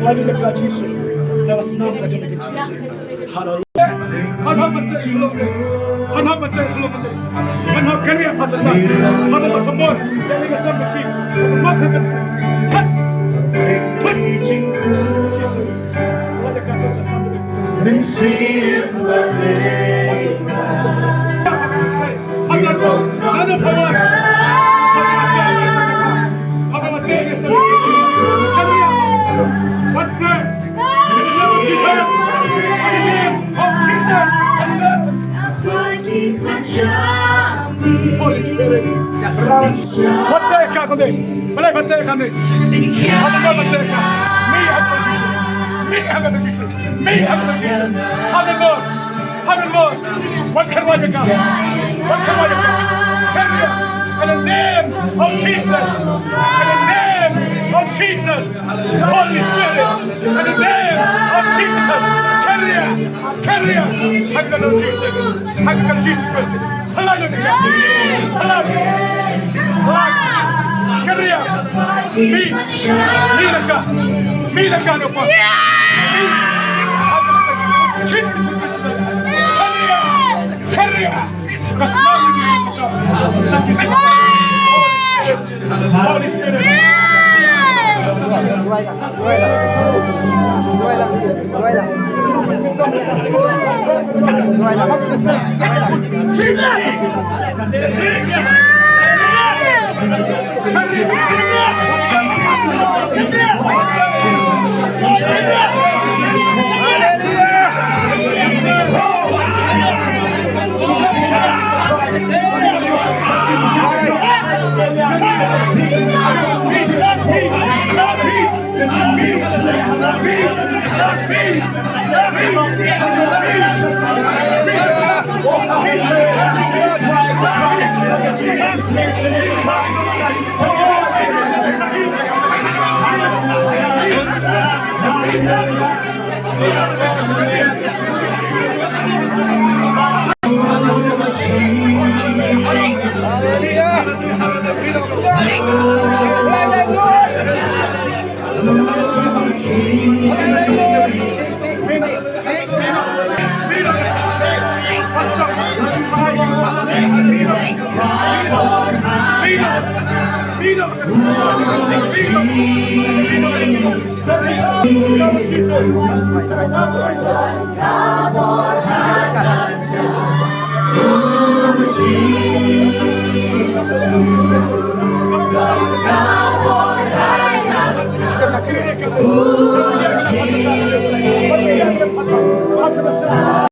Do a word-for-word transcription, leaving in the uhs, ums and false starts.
Haleluya, Jisu. Dalam nama Tuhan Yesus. Haleluya. Haleluya, Tuhan. Haleluya, Tuhan. Haleluya, Tuhan. Haleluya, Tuhan. Holy Spirit. Wat teh ka kane. Balei wat teh ka kane? Wat teh ka. May I have your Jesus. May I have your Jesus. May I have your Jesus. Hallelujah. Hallelujah. Wat kyrwa ïa ka. Wat kyrwa ïa ka. Kyrwa. In the name of Jesus. In the name of Jesus. Holy Spirit. In the name of Jesus. Kyrwa. Kyrwa. Ha ka kyrteng Jisu. Ha ka kyrteng Jisu Khrist. Haleluya. Haleluya. Haleluya. Kyrwa. Mi. Mi na ka. Mi na ka na pa. Mi. Jisu Khrist. Kyrwa. Kyrwa. Ka snam Jisu Khrist. Thank you, Holy Spirit. Holy Spirit.